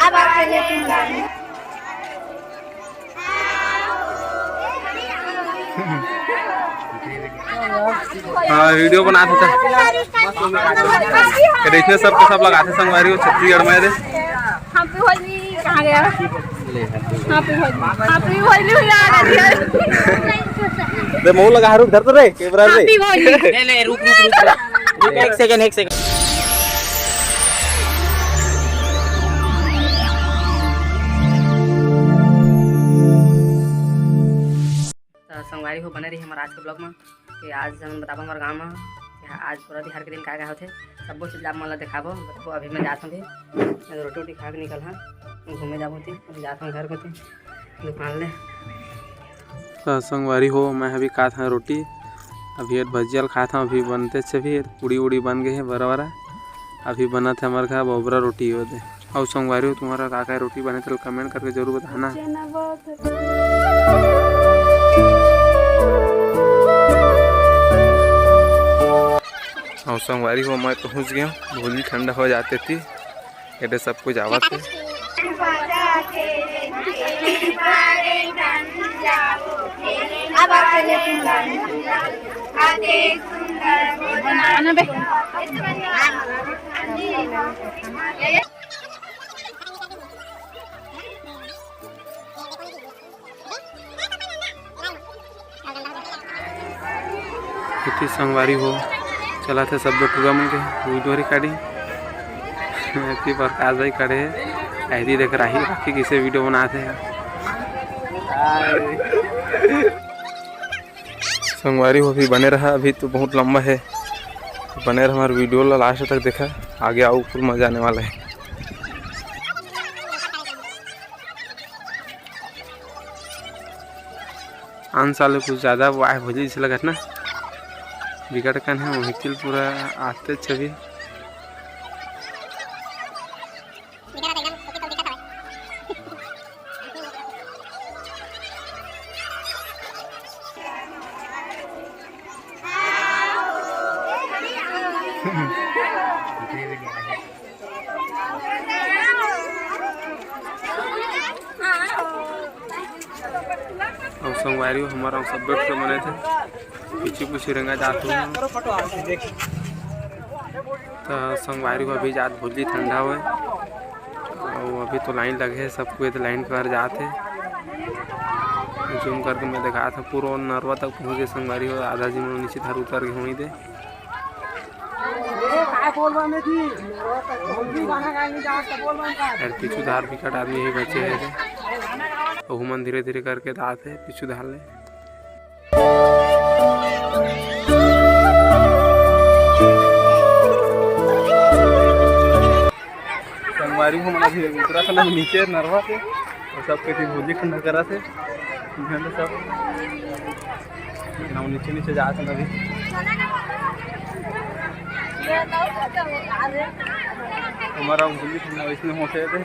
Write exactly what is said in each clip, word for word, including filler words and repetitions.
अब आप चलिए, तुम गाना। हाँ, वीडियो बनात होता। देखिए, सबके सब लगाते संगवारी हो छत्तीसगढ़ में रे। Happy होली कहाँ गया? Happy होली, Happy होली हो यार। दे मुंह लगा, रुक, धर तो रे, कैमरा रे। Happy होली। ले, ले, रुक, रुक, रुक, रुक। रुक, एक सेकंड, एक सेकंड। त संगवारी हो, बने रही हमारे आज के vlog में। कि आज हम बताबो हमर गाँव में कि आज पूरा तिहार के दिन का का होथे, सब्बो चीज आप मन ला देखाबो, बताबो। अभी मैं जात हूँ, अभी मैं रोटी वोटी खा के निकल हाँ, घूमे जाबो ती, अभी जात हूँ घर कोती दुकान ले। त संगवारी हो, मैं अभी खात हूँ रोटी, अभी ये भजिया ल खात हूँ, अभी बनते छे, अभी पूड़ी उड़ी बन गए है बरा बरा, अभी बनत है हमर घर बोबरा रोटी होते। अउ संगवारी हो, तुम्हारा का का रोटी बने, तेला comment करके जरूर बताना। चना बहुत। अउ संगवारी हो, मैं पहुंच गया, भोजली ठंडा हो जाते थी, एदे सब कुछ आवत है। अब आप चलिए, तुम गाना। आना बे। इति संगवारी हो, चलत हे सब टूरा मन के video recording। इति प्रकाश भाई खड़े हे, एदे देख राही, राखी किसे video बनात हे। संगवारी हो, अभी बने रहा, अभी तो बहुत लंबा है, बने रहा हमारे video ला last तक देखा, आगे अउ full मजा आने वाला है। आन साल कुछ ज्यादा वो आए भोजली से लगत ना, बिकट कन है, वही तिल पूरा आते छवि। अउ संगवारी हो, हमर सब बैठ के मनाथे, पीछे पीछे रेंगा जात हे। त संगवारी हो, अभी जात भोजली ठंडा होय, अउ अभी तो line लगे हे, सब कोई तो line कर जात हे। Zoom करके मैं दिखात हूँ, पूरा नरवा तक पहुँच गए संगवारी हो, आधा झिन नीचे धर उतर के होई दे। यार, पीछू धार बिकट आदमी ही बचे हे रे। ओहू मन धीरे धीरे करके त आथे पीछू धार ले। संगवारी हो, मन अभी उतरत हन नीचे नरवा से, अउ सब कोई भोजली ठंडा करत हे। इहाँ ले सब नाव नीचे नीचे जात हन अभी। हमारा भोजली ठंडा वैसने होथे थे।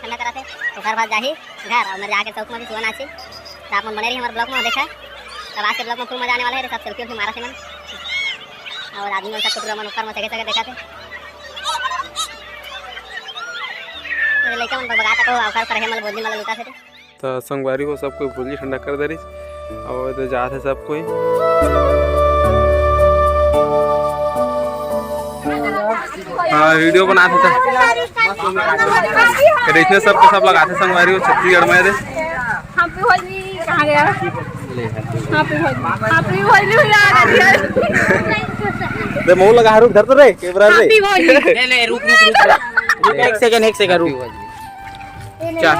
ठंडा करत हे, ओकर बाद जाही घर, अउ मेर जाके चौक में भी सुबह नाची। त आप मन बने रही हमारे vlog में, देखा। तब आज के vlog में full मजा आने वाला है रे, सब selfie उल्फी मारत हे मन। अउ आदमी मन सब कुछ मन ऊपर में सगे सगे देखत हे। मेरे लइका मन बगबगात हे, ओकर पर हे, मल बोली मल लुटा थे। त संगवारी हो, सब कोई भोजली ठंडा कर दे रही, अउ एदे जात हे सब कोई। हाँ, video बनात होता। देखिए, सबके सब लगाते संगवारी हो, छत्तीसगढ़ में रे। Happy होली कहाँ गया? Happy होली, Happy होली हो यार। दे मुंह लगा, रुक, धर तो रे, camera रे। Happy होली। नहीं, नहीं, रुक, रुक, रुक, रुक। एक second, एक second, रुक। चा।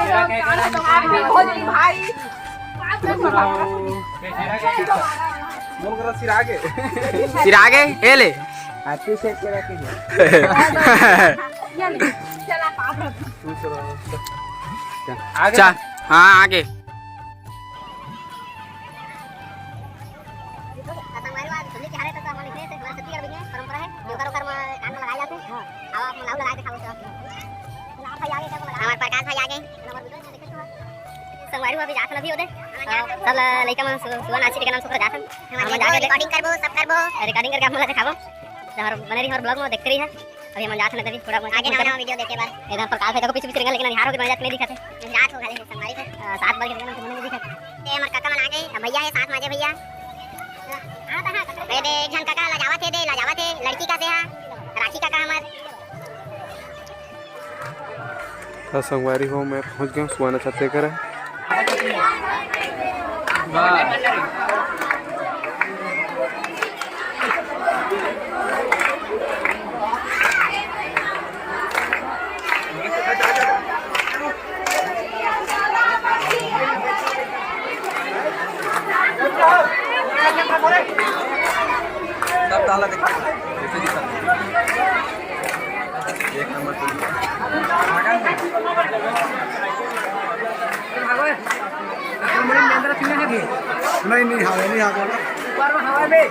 सिरागे, ए ले। हाथी से के रखे। चा, हाँ, आगे। त संगवारी हो, आज होली तिहार हे, त हमन इतने से हमारे छत्तीसगढ़ में परंपरा हे, ओकर ओकर में कान में लगाए जाते हैं। अब आप मन ला लगा के दिखाओ तो। हमारे प्रकाश भाई आ गए। संगवारी हो, अभी जाथन अभी ओदे। अ, सब ल-, लइका मन सु-, सुआ नाची के नाम से ओकरा जाथन। हमन जाके रिकॉर्डिंग करबो, सब करबो। रिकॉर्डिंग करके आप मन ला देखाबो। तो हमार बने रही, हमार ब्लॉग में देखते रही है। अभी हमन जाथन अभी थोड़ा बहुत आगे नवा नवा वीडियो देखे बर। एकदम प्रकाश भाई देखो पीछे पीछे रिंगन, लेकिन हारो के मैं जात नहीं दिखत है। रात हो गए हे, संगवारी हो। अ, सात बज के रिंगन, नहीं दिखत। ते हमार काका मन आ गए, अब भैया है साथ में, आ जा भैया। ए दे, एक झन काका लजावत हे, दे लजावत हे, लड़की का से हा, राखी काका हमार। त संगवारी हो, मैं पहुंच गया हूँ सुआ नचाथे करा। सब ताला देख, एक नंबर। नहीं, नहीं, हवा नहीं, हवा। ऊपर में हवा में।